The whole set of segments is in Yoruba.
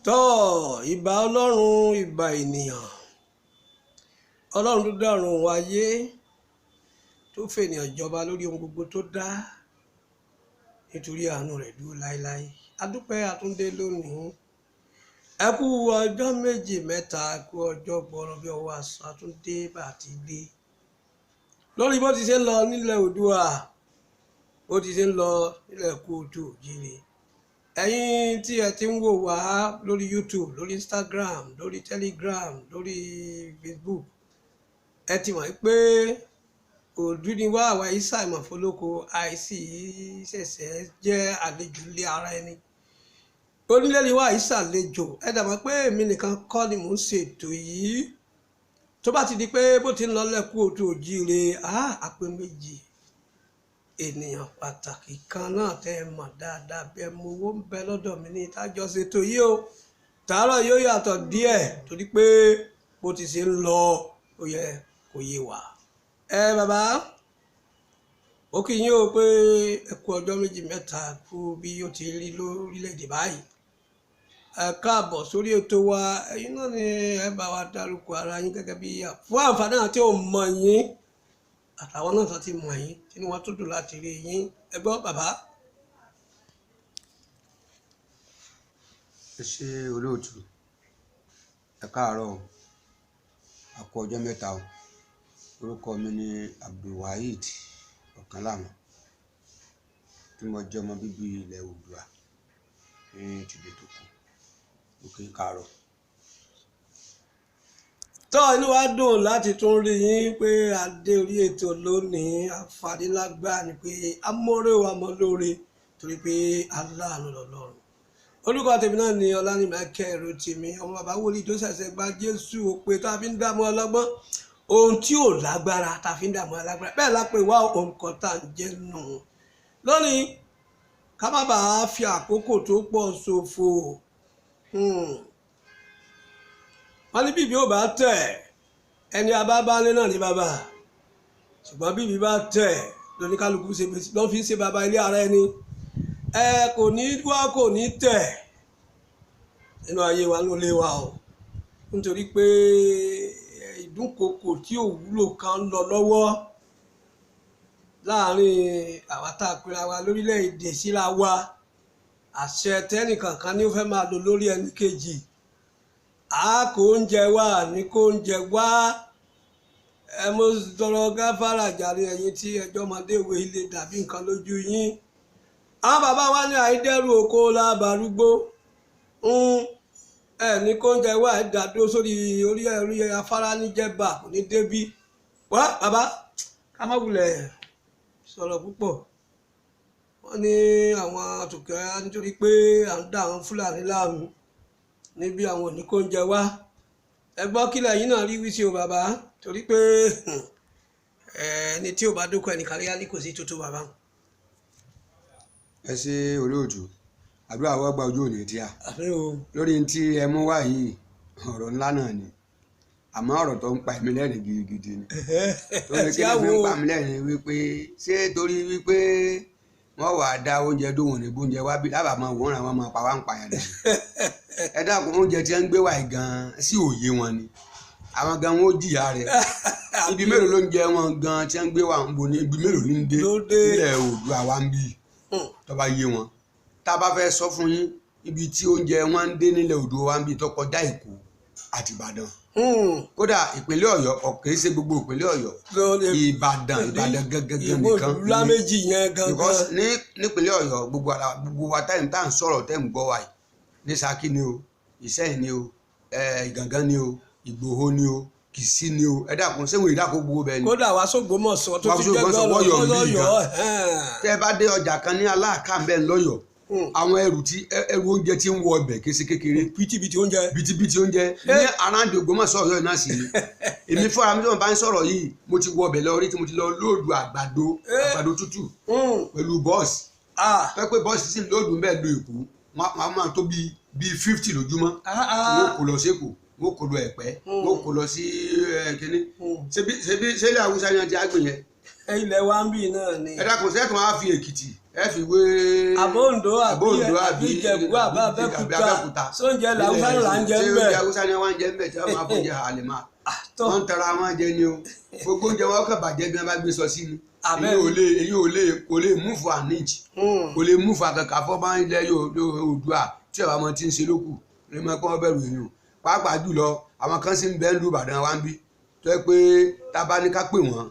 Tọ́ ìbà Ọlọ́run, ìbà ènìyàn. Ọlọ́run tó dá ọ̀run òun ayé, tó fènìyàn jọba lórí ohun gbogbo tó dá, nítorí àánú rẹ̀ dúró láéláé. Adúpẹ́ àtúndé lónìí. Ẹ kú ọjọ́ méjì mẹ́ta, ẹ kú ọjọ́ gbọ́rọ̀ bí ọwọ́ aṣọ àtúndé bá ti dé. Lórí bó ti ṣe ń lọ nílẹ̀ Oòduà, bó ti ṣe ń lọ nílẹ̀ Kóòtù Òjìrè. Ẹ̀yin tí ẹ ti ń wò wá lórí YouTube, lórí Instagram, lórí Telegram, lórí Facebook, ẹ ti mọ̀ pé òdú ni wá, àwa yìí ṣàìmọ̀ fọlọ́kọ, àìsí ṣẹ̀ṣẹ̀ jẹ́ àlejò ilé ara ẹni. Onílé ni wá, àìsàlejò. Ẹ dàgbà pé èmi nìkan kọ́ ni mò ń ṣètò yìí. Tó bá ti di pé bó ti ń lọ lẹ́kú Òtù Òjìrè, àpè méjì ènìyàn pàtàkì kan náà tẹ́ ẹ mọ̀ dáadáa bí ẹ mọ owó ń bẹ lọ́dọ̀ mi ní ìtajọ́ ṣètò yìí o. Tààrọ̀ yóò yàtọ̀ díẹ̀ torí pé bó ti ṣe ń lọ ó yẹ kó yé wa. Ẹ bàbá, ó kí yín o pé ẹ kú ọjọ́ méjì mẹ́ta, kú bí ó ti rí lórílẹ̀‐èdè báyìí. Ẹ káàbọ̀ sórí ètò wa. Ẹ̀yin náà ni ẹ bá wa dárúkọ ara yín gẹ́gẹ́ bí fún àǹfààní àti òmò yín àtàwọn náà tó ti mọ̀ yín, tí wọ́n tó dùn láti rí yín. Ẹ gbọ́ bàbá. Ẹ ṣé olóòtú, ẹ káàárọ̀ o, a kú ọjọ́ mẹ́ta o. Orúkọ mi ni Abdulwaheed Ọ̀kánláwọ̀n, tí mo jẹ́ ọmọ bíbí ilẹ̀ Oòduà ní tìlẹ̀ tó kù. Mo kí n káàárọ̀. Tọ́ inú wa dùn láti tún rí yín pé a dé orí ètò lónìí. Àǹfààní lágbára ni pé amóore wa mọ́ lóore torí pé aláàánú lọ́lọ́run. Orúkọ tèmi náà ni Ọlánìmẹ́kẹ́ Rótìmí, ọmọ bàbá wòlíì tó ṣẹ̀ṣẹ̀ gba Jésù, òpè tá a fi ń dààmú ọlọ́gbọ́n, ohun tí ò lágbára tá a fi ń dààmú alágbára, bẹ́ẹ̀ la pè wá ohun kan tá à ń jẹ́ nù. Lónìí, ká má bàa fi àkókò tó pọ̀ ṣòfò. Wọ́n ní bíbí ò bá tẹ̀, ẹni abábálé náà ní bàbá, ṣùgbọ́n bíbí bá tẹ̀ lóníkálukú ló fi ń ṣe bàbá ilé ara ẹni. Ẹ kò ní wá, kò ní tẹ̀ nínú ayé wa ló lé wa o, nítorí pé ìdúnkokò tí ò wúlò kan ń lọ lọ́wọ́ láàrin àwa tá a pera wa lórílẹ̀‐èdè síra wa. Àṣẹ tẹ́nìkankan ni ó fẹ́ máa lò lórí ẹnì kejì. A kò oúnjẹ wá ní kó oúnjẹ wá. Ẹ mo tọrọ gáfárà jàre ẹ̀yin tí ẹjọ́ ọmọdé ìwé ilé dàbí nǹkan lójú yín. Àwọn bàbá wa ní àìdẹ́rù oko lábàrúgbó. Ẹ ní kó oúnjẹ wá, ẹ dàdúró sórí orí orí afárá níjẹba kò ní débí. Wá bàbá, ká má wulẹ̀ sọ̀rọ̀ púpọ̀. Wọ́n ní àwọn àtùkẹ́ nítorí pé à ń dá àwọn Fúlàní láàmú níbi àwọn òní kó oúnjẹ wá. Ẹ gbọ́ kílẹ̀ yín náà rí wí sí o bàbá, torí pé ẹni tí ò bá dúkọ ẹnìkan rí á ní kò sí tuntun bàbá. Ẹ ṣé olóòtú, àdúrà wọ́n gba ojú òní tí a. Àmín o. Lórí tí ẹ mú wá yìí, ọ̀rọ̀ ńlá náà ni, àmọ́ ọ̀rọ̀ tó ń pa èmi lẹ́rìn gidigidi ni. Torí kí ló fi ń pa mí lẹ́rìn wípé ṣé torí wípé wọ́n wàá da oúnjẹ dóhùn ní gbóúnjẹ wá bí lábàá máa wòran wọn máa pa wá ń pààyàn dànù. Ẹ dákun, oúnjẹ tí wọ́n ń gbé wá yìí gan-an sí òye wọn ni, àwọn gan wọn ó jìyà rẹ̀. Ibi mélòó ló ń jẹ wọn gan tí wọ́n ń gbé wá ń bo ní ibi mélòó ní ń dé nílẹ̀ Oòduà wa ń bí tó bá yé wọn. Tá a bá fẹ́ sọ fún yín ibi tí oúnjẹ wọn ń dé nílẹ̀ Oòduà wa ń bí tó kọjá Èkó àti Ìbàdàn. Kódà ìpínlẹ̀ Ọ̀yọ́, kì í ṣe gbogbo ìpínlẹ̀ Ọ̀yọ́, Ìbàdàn Ìbàdàn gangan nìkan. Ìbò méjì yẹn gangan. Because nípínlẹ̀ Ọ̀yọ́ gbogbo ara gbogbo wa táyìm tá à ń sọ̀rọ̀ tẹ́ ń gbọ́ wa yìí, ní Ṣakí ni o, Ìṣẹ́yìn ni o, Ìgàngán ni o, Ìgbòho ni o, Kìsí ni o. Ẹ dákun, ṣé wọn ìdáko gbogbo bẹ́ẹ̀ ni. Kódà wàá s'Ògbómọ̀ṣọ́ tó ti jẹ́ gbọ́dọ̀ lọ́yọ̀ọ́. Tẹ́ ẹ bá dé ọjà kan ní Aláàká bẹ́ẹ̀ lọ́yọ̀ọ́, àwọn ẹrù tí ẹrù oúnjẹ tí ń wọ ọbẹ̀ kése kékeré, bìtìbìtì oúnjẹ, bìtìbìtì oúnjẹ ní aráàndì Ògbómọ̀ṣọ́ Ọ̀yọ́ náà sì ni. Èmi fúnra mi tí mo bá ń sọ̀rọ̀ yìí, mo ti wọ ọbẹ̀ lọ rí tí mo ti lọ lóòdù àgbàdo, àgbàdo tútù pẹ̀lú bọ́ọ̀sì. Pé bọ́ọ̀sì sì lóòdù ń bẹ́ẹ̀ lo Èkó, wọ́n máa tó bíi 50 lójúmọ́. Wọ́n kò lọ sí Èkó, wọ́n kò lọ Ẹ̀pẹ́, wọ́n kò lọ sí kínní. Ṣebí ṣẹlẹ̀ Haúsá yẹn ti àgbè yẹn. Ilẹ̀ wa ń bì náà ni. Ẹ dákun, sẹ́kùn á fi Èkìtì, Ẹ fi wé Àbóǹdó àbí Ìjẹ̀bú àbí Abẹ́òkúta, sóúnjẹ làwùsá là ń jẹ ṣé ń bẹ̀. oúnjẹ Haúsá ni wọ́n ń jẹ ń bẹ̀ tí wọ́n máa fóúnjẹ àlè máa Àtọ́. wọ́n ń tara wọn jẹ ni o. Gbogbo oúnjẹ wọn kàn bàjẹ́ bí wọ́n bá gbé sọ sí ni. Àbẹ́. Èyí ò lè kò lè múfù àníjì, kò lè múfù àkàkà fọ́ bá ń lẹ Oòduà tí ọba ọmọ ti ń ṣe lókù lè mọ kí wọ́n bẹ̀rù èèyàn, pàápàá jùlọ àwọn kan sì ń bẹ ń lu Ìbàdàn wa ń bí tó yẹ pé tá a bá ní ká pè wọ́n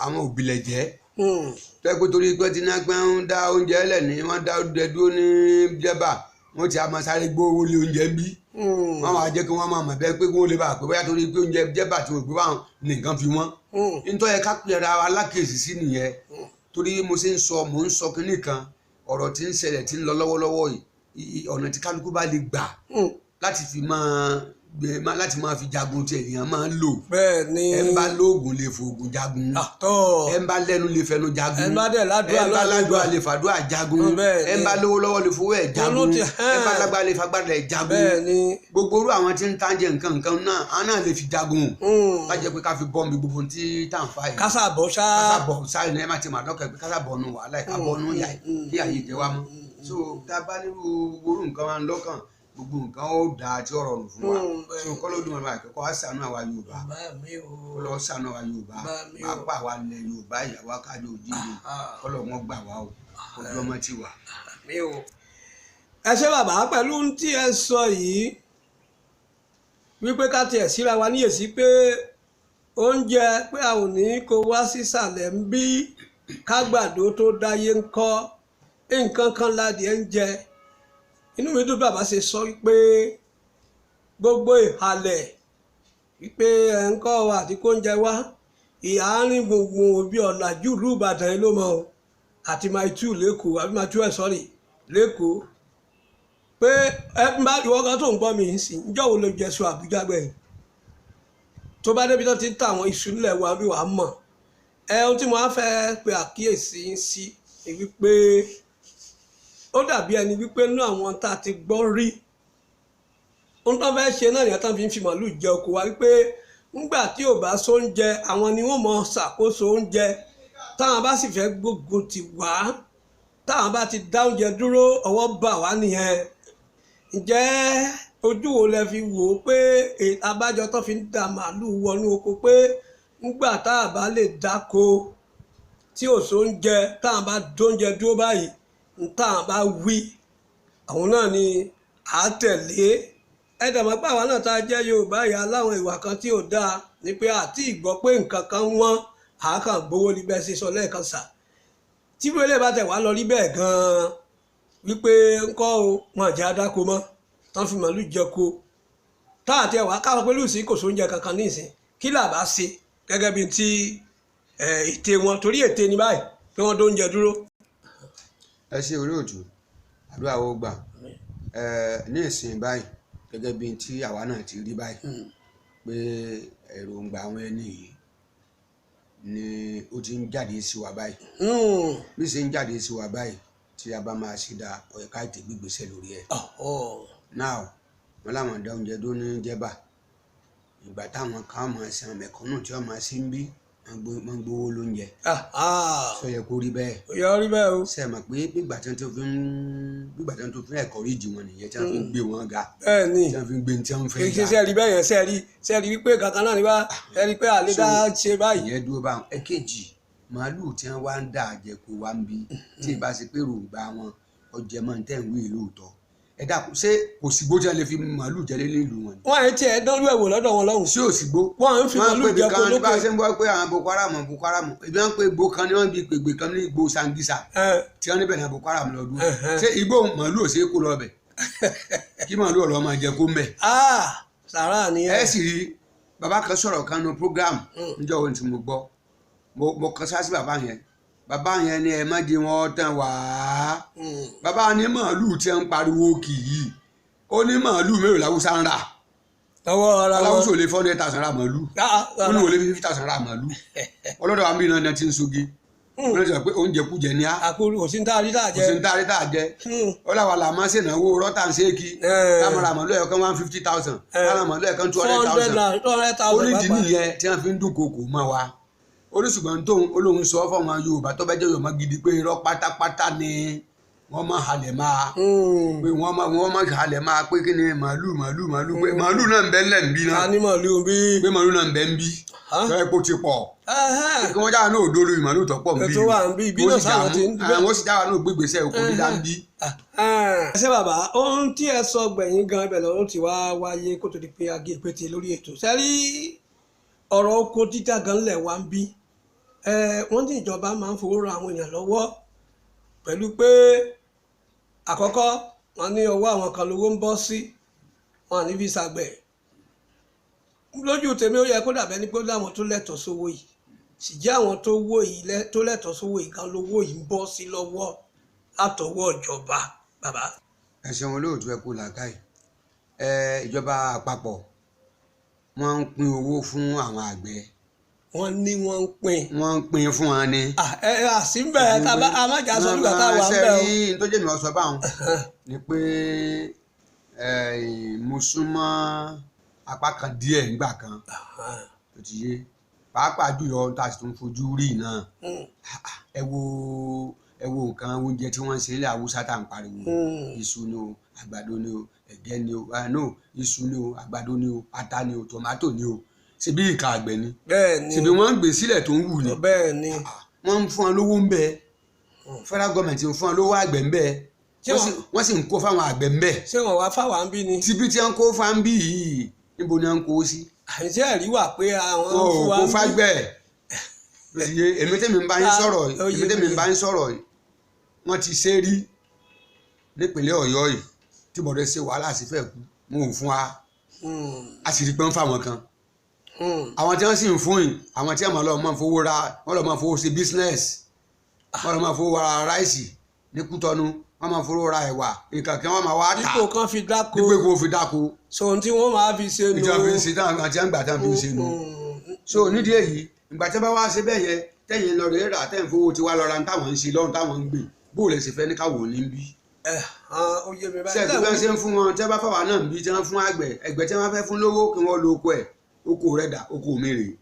àwọn òbílẹ̀ jẹ́ tó yẹ pé torí pé tí náà pé ń dá oúnjẹ lẹ̀ ní wọ́n dá oúnjẹ dúró ní jẹ́bà, wọ́n ti máa sáré gbówó lé oúnjẹ ń bí. Wọ́n máa jẹ́ kí wọ́n máa mọ̀ bẹ́ẹ̀ pé kí wọ́n lè bá a pé bóyá torí pé oúnjẹ jẹ́bà tí wọ́n gbé wá ní nǹkan fi wọ́n. Nítorí ẹ ká pera wa alákèésí sí nìyẹn, torí mo ṣe ń sọ, mò ń sọ kínní kan, ọ̀rọ̀ tí ń ṣẹlẹ̀ tí ń lọ lọ́wọ́lọ́wọ́ yìí, ọ̀nà tí kálukú bá lè gbà láti fi máa gbé láti máa fi jagun tí ènìyàn máa ń lò. Bẹ́ẹ̀ ni. Ẹ ń bá lóògùn lè fòògùn jagun, Àtọ́. ẹ ń bá lẹ́nu lè fẹnu jagun, Ẹ ń bá dẹ̀ ládùúrà ẹ ń bá náà lè ládùúrà gbà. lè fàdúrà jagun, Bẹ́ẹ̀ ẹ ń ni. bá lówó lọ́wọ́ lè fowó ẹ̀ jagun, Olú ti- ẹ ń bá lágbára lè fagbára ẹ̀ jagun. Bẹ́ẹ̀ ni. Gbogbo orú àwọn tí ń tàjẹ nǹkan nǹkan náà, àwọn náà lè fi jagun lájẹ pé ká fi bọ́m̀bì gbogbo tí tá à ń fa yìí. Kásàbọ̀ ṣá. Kásàbọ̀ sáré ní ẹ má ti mà dọ́kẹ́ pé kásàbọ̀ nu wàhálà ẹ̀, kábọ̀ nu yà kí àyè jẹ wá mọ́. So tá a bá nírú orú nǹkan wa lọ́kàn, gbogbo nǹkan ó dáa tí ó rọrùn fún wa. So kọ́lọ́dún wọn bá kẹ́kọ̀ọ́ wá ṣàánú àwa Yorùbá. Bá mi o. Kọ́lọ́ ṣàánú àwa Yorùbá. Bá mi o. Pápá àwa ilẹ̀ Yorùbá, ìyàwó akájọ òjìlè, kọ́lọ́ wọn gbà wá o, ojú ọmọ ti wà. Mi o. Ẹ ṣé bàbá, pẹ̀lú ohun tí ẹ sọ yìí wípé ká tiẹ̀ síra wa níyèsí pé oúnjẹ pé a ò ní kó wá sísàlẹ̀ ń bí kágbàdo tó dáyé ń kọ́ nǹkan kan ládìẹ ń jẹ. Inú mi dùn bàbá ṣe sọ wípé gbogbo ìhàlẹ̀ wípé ẹ̀ ń kọ́ wa àti kó oúnjẹ wá ìhàárín gbùngbùn òbí ọ̀làjú ìlú Ìbàdàn yìí ló mọ̀ o, àti Mile 2 lẹ́kọ̀ọ́ àbí Mile 2 ẹ̀ sọ́rí lẹ́kọ̀ọ́ pé ẹ ń bá ìwọ kan tó ń gbọ́ mi sí, ǹjọ́ wo ló jẹ iṣu Àbújá gbẹ̀yìn? Tó bá débi tó ti ń ta àwọn iṣu nílẹ̀ wa bí wàá mọ̀ ẹ. Ohun tí mo á fẹ́ pe àkíyèsí sí ni wípé ó dàbí ẹni wípé nínú àwọn tá a ti gbọ́ rí, ohun tó fẹ́ ṣe náà nìyẹn tán fi ń fi màálù jẹ oko wa, wípé ńgbà tí ò bá sóúnjẹ, àwọn ni wọ́n mọ ṣàkóso oúnjẹ. Táwọn bá sì fẹ́ gbógun ti wá, táwọn bá ti dá oúnjẹ dúró, ọwọ́ bà wá nìyẹn. Ǹjẹ́ ojú wo lẹ fi wò ó pé abájọ tó fi ń da màálù wọnú oko pé ńgbà tá a bá lè dáko tí ò sóúnjẹ, táwọn bá dóúnjẹ dúró báyìí, ń táwọn bá wí àwọn náà ni à á tẹ̀lé? Ẹ dàgbà pé àwa náà tá a jẹ́ Yorùbá yìí aláwọn ìwà kan tí ò dáa ni pé àti ìgbọ́ pé nǹkan kan wọ́n, àá kàn gbowó ní bẹ́ẹ̀ ṣe sọ lẹ́ẹ̀kan sà tí wọlé bá tẹ̀ wá lọ rí bẹ́ẹ̀ gan-an wípé ńkọ́ o, wọn àjẹ́ adáko mọ́ tán fi màálù jẹko tá àti ẹ̀wà káwọn pẹ̀lú sí kò sóúnjẹ kankan ní ìsìn, kí làbá ṣe gẹ́gẹ́ bíi ti ète wọn, torí ète ní báyìí pé wọ́n dóúnjẹ dúró. Ẹ ṣe olóòtú, àdúrà wo gbà. Ẹ ní ìsìn báyìí, gẹ́gẹ́ bíi tí àwa náà ti rí báyìí pé èròǹgbà àwọn ẹni yìí ni ó ti ń jáde sí wa báyìí. Bí ṣe ń jáde sí wa báyìí, tí a bá máa ṣe dáa, ó yẹ ká tètè gbégbèsè lórí ẹ̀. Now, wọn láwọn dá oúnjẹ dúró ní jẹba, ìgbà táwọn kan máa ṣe, àwọn mẹ̀kúnnù tí wọ́n máa ṣe ń bí wọ́n gbowó lóúnjẹ, sọ yẹ kó rí bẹ́ẹ̀? Ó yẹ rí bẹ́ẹ̀ o. Ṣe mọ̀ pé gbígbà tí wọ́n tó fi ń gbígbà tí wọ́n tó fi ń encourage wọn nìyẹn, tí wọ́n fi ń gbé wọn ga, Bẹ́ẹ̀ ni. tí wọ́n fi ń gbé tí wọ́n fẹ́ Kì í ṣe ga. sẹ́ẹ̀rí bẹ́ẹ̀ yẹn, sẹ́ẹ̀rí wípé kankan náà ni wá sẹ́ẹ̀rí pé àlè dá ṣe báyìí. Ìyẹn dúró báwọn. Ẹ̀kejì, màálùú tí wọ́n wá ń dà jẹko wá ń bí, tí ìbá ṣe pé ròǹgbà wọn ọjẹ mọ́ ní tẹ̀ ń wí lóòótọ́, ẹ dákun, ṣé kò sígbó tí wọ́n lè fi màálùú jẹ nílùú wọn ni? Wọ́n àyè tiẹ̀ dánrú ẹ̀ wò lọ́dọ̀ wọn lọ́hùn. Ṣé ò sígbó? Wọ́n à ń fi màálùú Wọ́n pè jẹ kan ko bá a lóko. ṣe ń gbọ́ pé àwọn Boko Haram, Boko Haram, ibi wọ́n pè igbó kan ní wọ́n bí pègbè kan ní igbó Sangisa tí wọ́n níbẹ̀ ní Boko Haram lọ dúró. Ṣé igbó màálùú ò ṣe é kó lọ bẹ̀ kí màálùú ọ̀lọ́ máa jẹ kó ń bẹ̀? Sàrà ni. Ẹ sì rí bàbá kan sọ̀rọ̀ kan nu program níjọ́ wo tí mo gbọ́, mo kan sá sí bàbá yẹn. Bàbá yẹn ni ẹ má di wọn tán wàá. Bàbá ní màálùú tí ń pariwo kì í, ó ní màálùú mélòó làwùsá ń rà? Lọ́wọ́ ara wọn. Aláwùsọ lè 400,000 ra màálùú, ó ní wọlé 50,000 ra màálùú. Ọlọ́dọ̀ wa ń bí iná ti ń soge, wọ́n ti sọ pé oúnjẹ kújẹ ní á. Àkúrú kò sí ní táàrí tá a Kò jẹ. sí ní táàrí tá a jẹ. Ọlọ́wà là máa ń ṣènáwó rọ́tà ń ṣéèkì, táwọn ra màálù ẹ̀kan 150,000, táwọn màálù ẹ̀kan 200,000. 200,000. Onídìí nìyẹn tí wọ́n fi ń dúnkokò mọ́ wa. Oríṣùgbọ́n tóun olóhùn sọ fáwọn Yorùbá tó bá jẹ́ Yorùbá gidi pé irọ́ pátápátá ni wọ́n máa halẹ̀ máa pé wọ́n máa halẹ̀ máa pé kí ni màálù màálù màálù pé màálù náà ń bẹ ńlẹ̀ ń bí náà Ta ní màálù bí? Pé màálù náà ń bẹ ń bí tọ́ ẹ kó ti pọ̀ kí wọ́n jáwa náà òdòdó màálù tó pọ̀ ń bí Tó wà ń bí, ibi náà sáwọn ti ń bẹ. Wọ́n sì jáwa náà gbégbèsè oko dídá ń bí. Ẹ ṣé bàbá, ohun tí ẹ sọ gbẹ̀yìn gan ibẹ̀ lọ́rọ̀ ti wá wáyé kó tó di pé agé pété lórí ètò. Sẹ́rí ọ̀rọ̀ oko dídá gan lẹ̀ wá ń bí. Wọ́n ní ìjọba máa ń fowó ran àwọn èèyàn lọ́wọ́ pẹ̀lú pé àkọ́kọ́ wọ́n ní ọwọ́ àwọn kan lówó ń bọ́ sí, wọn ní fi ṣàgbẹ̀. Lójú tèmi ó yẹ kó dàbẹ́ ní pé láwọn tó lẹ́tọ̀ọ́ sówó yìí sì jẹ́ àwọn tó wó yìí tó lẹ́tọ̀ọ́ sówó yìí gan lówó yìí ń bọ́ sí lọ́wọ́ látọwọ́ ìjọba bàbá. Ẹ ṣeun olóòtú, ẹ kú làákàyè. Ẹ ìjọba àpapọ̀ wọ́n ń pín owó fún àwọn àgbẹ̀. Wọ́n ní wọ́n ń pín. Wọ́n ń pín fún wọn ni. Ẹ àsìnbẹ̀ a má jà sọ nígbà tá a wà ń bẹ̀ o. Ṣe rí tó jẹ́ mi ọ̀sọ́ báwọn ni pé mo súnmọ́ apá kan díẹ̀ nígbà kan tó ti yé, pàápàá jùlọ tá a sì tún fojú rí náà. Ẹ wo ẹ wo nǹkan oúnjẹ tí wọ́n ń ṣe nílẹ̀ Haúsá tá à ń pariwo, iṣu ni o, àgbàdo ni o, ẹ̀gẹ́ ni o, no, iṣu ni o, àgbàdo ni o, ata ni o, tòmátò ni o, ṣebí nǹkan àgbẹ̀ ni. Bẹ́ẹ̀ni. Ṣebí wọ́n ń gbé sílẹ̀ tó ń wù ni. Bẹ́ẹ̀ni. Wọ́n ń fún wọn lówó ń bẹ, federal government ń fún wọn lówó àgbẹ̀ ń bẹ, wọ́n sì ń kó fáwọn àgbẹ̀ ń bẹ. Ṣé wọn wá fáwọn ń bí ni? Síbi tí wọ́n kó fáwọn bí yìí, níbo ni wọ́n kó sí? Àìsí ẹ̀rí wà pé àwọn fún wa ń bí. Kó fágbẹ̀. Èmi tẹ́mi ń bá yín sọ̀rọ̀, èmi tẹ́mi ń bá yín sọ̀rọ̀, wọ́n ti ṣe rí nípínlẹ̀ Ọ̀yọ́ yìí tí bọ̀dẹ̀ ṣe wàhálà sí fẹ́ kú, wọn ò fún wa, a sì rí pé ń fáwọn kan. Àwọn tí wọ́n sì ń fún yìí, àwọn tí wọ́n lọ máa fowó ra, wọ́n lọ máa fowó ṣe business, wọ́n lọ máa fowó ra ráìsì ní Kútọ́nù, wọ́n máa fowó ra ẹ̀wà nǹkan kí wọ́n máa wá tà. Dípò kan fi dáko. Dípò kó fi dáko. So ohun tí wọ́n máa fi ṣe nù. Ìjọba fi ń ṣe táwọn àti àgbà táwọn fi ń ṣe nù. So nídìí èyí, ìgbà tí wọ́n bá wá ṣe bẹ́ẹ̀ yẹn, tẹ̀yìn lọ rèé rà, tẹ̀yìn fowó tiwa lọ ra táwọn ń ṣe lọ́run táwọn ń gbè, bó lè ṣe fẹ́ ní káwọ́ ní bí. Ṣé tí wọ́n ṣe ń fún wọn, tí wọ́n bá fáwọn náà ń bí, tí wọ́n fún àgbẹ̀ ẹgbẹ́ tí wọ́n fẹ́ fún lówó kí wọ́n lo oko ẹ̀, oko rẹ̀ dà, oko mi rèé,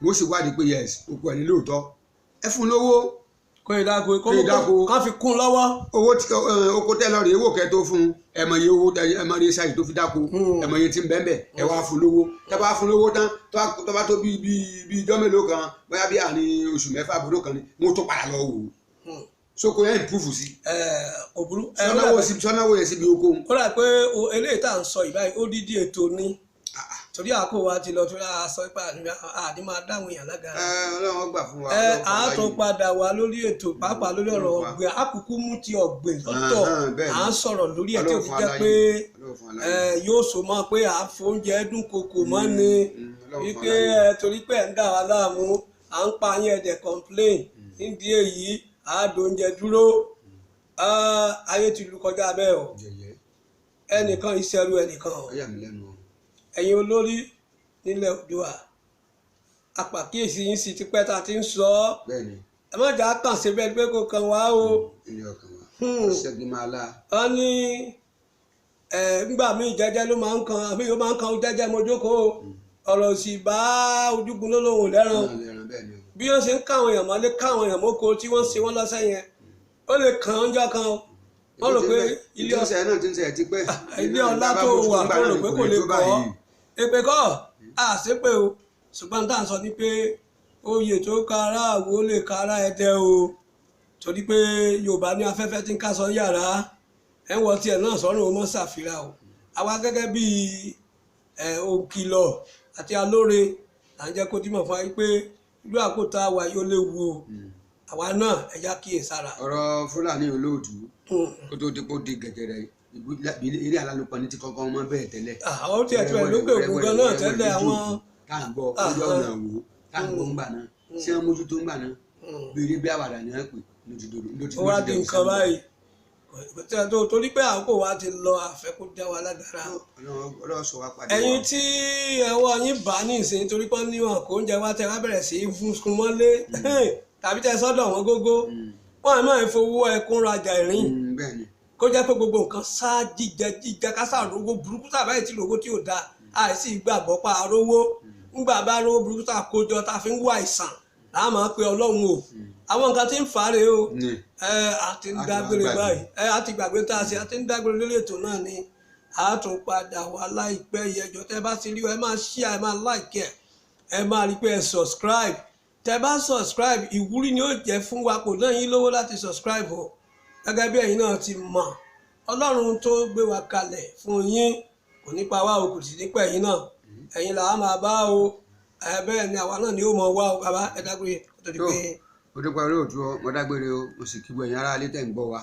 mo sì wádìí pé yes, oko ẹ̀ ní lóòótọ́, ẹ fún lówó. Kó ìdáko kó fi kún lọ́wọ́. Owó oko tẹ́ lọ rèé wò kẹ́ tó fún ẹ mọ iye owó, ẹ mọ iye sáyì tó fi dáko, ẹ mọ iye tí ń bẹ́ẹ̀ bẹ́ẹ̀, ẹ wá fún lówó. Tẹ́ bá fún lówó tán, tó bá tó bí bí bí ijọ́ mélòó kan, bóyá bí àárín oṣù mẹ́fà àbúrò kan ni wọ́n tó padà lọ wò ó. Soko yẹn improve sí. Òbúrú. Sọ́nàwó yẹn síbi oko. Ó rà pé eléyìí tá à ń sọ ìbáyìí ó dídí ètò ni, torí àkó wa ti lọ, torí a sọ pé àní máa dáhùn èèyàn lágara. Ọlọ́run gbà fún wa. A tún padà wá lórí ètò, pàápàá lórí ọ̀rọ̀ ọ̀gbìn, àkùkù mú ti ọ̀gbìn lọ́tọ̀, à ń sọ̀rọ̀ lórí ẹ̀ tí ò fi jẹ́ pé yóò so mọ́ pé à ń fóúnjẹ dún kòkò mọ́ ni, wípé torí pé ẹ̀ ń dà wá láàmú, à ń pa yín ẹ̀dẹ̀ complain, nídìí èyí àádóúnjẹ dúró. Ayé ti lu kọjá bẹ́ẹ̀ o, ẹnìkan ìṣẹ́rú ẹnìkan o. Ẹ̀yin olórí nílẹ̀ Oòduà, apàkíyèsí yín sì ti pẹ́ tá a ti ń sọ ọ́, ẹ má jà kàn sí bẹ́ẹ̀ pé kò kàn wá o. Wọ́n ní ńgbà míì jẹ́jẹ́ ló máa ń kan, àmì yóò máa ń kan jẹ́jẹ́ mo jókòó, ọ̀rọ̀ sì bá ojúgun lólóhùn lẹ́ràn. Bí wọ́n ṣe ń káwọn èèyàn mọ́lé, káwọn èèyàn mọ́kò tí wọ́n ṣe wọ́n lọ́sẹ̀ yẹn, ó lè kàn án jọ kan o. Wọ́n rò pé ilé ọlá tó wà tó rò pé kò lè kọ́ èpè kọ́ àṣepè o, ṣùgbọ́n tá à ń sọ ni pé oyè tó kára àwo lè kára ẹdẹ o, torí pé Yorùbá ní afẹ́fẹ́ tí ń ká sọ yàrá ẹ̀ ń wọ tiẹ̀ náà sọ́run o mọ́ ṣàfihàn o. Àwa gẹ́gẹ́ bí òǹkìlọ̀ àti alóore là ń jẹ́ kó dímọ̀ fún wa pé ìlú àkótá wa yóò léwu o, àwa náà ẹja kíyè sára. Ọ̀rọ̀ Fúlàní olóòtú kó tó di kó di gẹ̀gẹ̀rẹ̀ eré alálùpọ̀ ní ti kọ́kọ́ mọ́ bẹ́ẹ̀ tẹ́lẹ̀. Àwọn tí ẹ ti rẹ̀ lókè òkun gan náà tẹ́lẹ̀ àwọn. Tá à ń gbọ́ ojú ọ̀nà wò, tá à ń gbọ́ ńgbà náà, ṣé wọ́n mójútó ńgbà náà, bí eré bí àwàdà ni wọ́n pè ló ti dodo ló ti ó wá di nǹkan báyìí torí pé àkókò wa ti lọ, àfẹ́ kó dá wa lágara. Ọlọ́run sọ wá padà. Ẹ̀yin tí ẹwọ́ yín bá ní ìsìn torí pé níwọ̀n kò ń jẹ wá tẹ wá bẹ̀rẹ̀ sí í fún sun mọ́lé tàbí tẹ sọ́dọ̀ wọn gógó, wọn àmọ́ ìfowó ẹkún rajà ìrìn kó jẹ́ pé gbogbo nǹkan sá jíjẹ jíjẹ kásá rówó burúkú sábà yìí tí lówó tí ò da, àìsí ìgbàgbọ́ pa rówó. Ńgbà bá rówó burúkú tá a kó jọ tá a fi ń wá àìsàn láà máa pe Ọlọ́run o. Àwọn nǹkan tí ń fà á rèé o. Ní Ẹ a ti ń A ti wá dágbére gbàgbé. báyìí. Ẹ a ti gbàgbé tá a ṣe, a ti ń dágbére lórí ètò náà ni. A tún padà wá láìpẹ́ yìí. Ẹjọ́ tẹ́ bá ti rí o, ẹ máa share, ẹ máa like ẹ, ẹ máa rí pé ẹ subscribe. Tẹ́ bá subscribe, ìwúrí ni ó jẹ́ fún wa. Kò náà yín lówó láti subscribe o. Gẹ́gẹ́ bí ẹ̀yin náà ti mọ̀, Ọlọ́run tó gbé wa kalẹ̀ fún yín kò ní pa wá o, kò sì ní pa ẹ̀yin náà. Ẹ̀yin là á máa bá o. Ẹ bẹ́ẹ̀ ni àwa náà ni ó mọ̀ wá o. Bàbá, ẹ dágbére kó tó di Tó. pé Ó dúpẹ́ olóòtú o, mo dágbére o, mo sì kí gbogbo ẹ̀yin ará ilé tẹ̀ ń gbọ́ wa.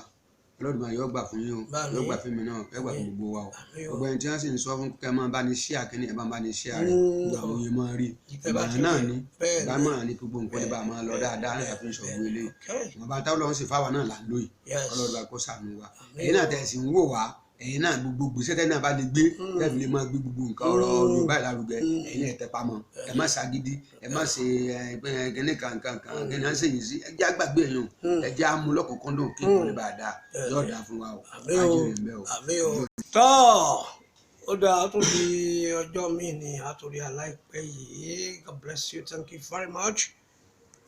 Olódùmarè yóò gbà fún yín o, Báàmín. yóò gbà fún mi náà, yóò gbà fún gbogbo wa o. Àmín o. Gbogbo ẹni tí wọ́n sì ń sọ fún kẹ́ máa bá ní share kínní, ẹ bá ń bá ní share rẹ̀. Gbogbo àwọn yẹn máa rí Ẹ bá ìmọ̀ràn ti náà rí. ni Bẹ́ẹ̀ ni. ìgbàmọ̀ràn ni gbogbo nǹkan lè bá a máa lọ dáadáa náà fi ń sọ gbogbo eléyìí. Okay. Wọn bá táwọn lọ́wọ́ sì fáwa náà là ń lóyè. Yes. Ọlọ́run bá kó ṣàánú wa. Àmín. Ẹ̀yin náà tẹ̀ sí ń wò wá, ẹ̀yin náà gbogbo gbèsè tẹ́ náà bá lè gbé tẹ́ fi lè máa gbé gbogbo nǹkan ọ̀rọ̀ Yorùbá ìlárugẹ, ẹ̀yin náà tẹpá mọ́. Ẹ má ṣagídí, ẹ má ṣe ẹ pé ẹ kíní kankan kan kíní à ń ṣèyí sí. Ẹ jẹ́ àgbàgbé ẹ̀yàn, ẹ jẹ́ àmú lọ́kùnkúndùn kí nǹkan lè bá a dáa. Yóò dáa fún wa o. Àmín o. Ájírè ń bẹ o. Àmín o. Tọ́ ó dáa, ó tún di ọjọ́ míì ní àtòrí aláìpẹ́ yìí. God bless you. Thank you very much.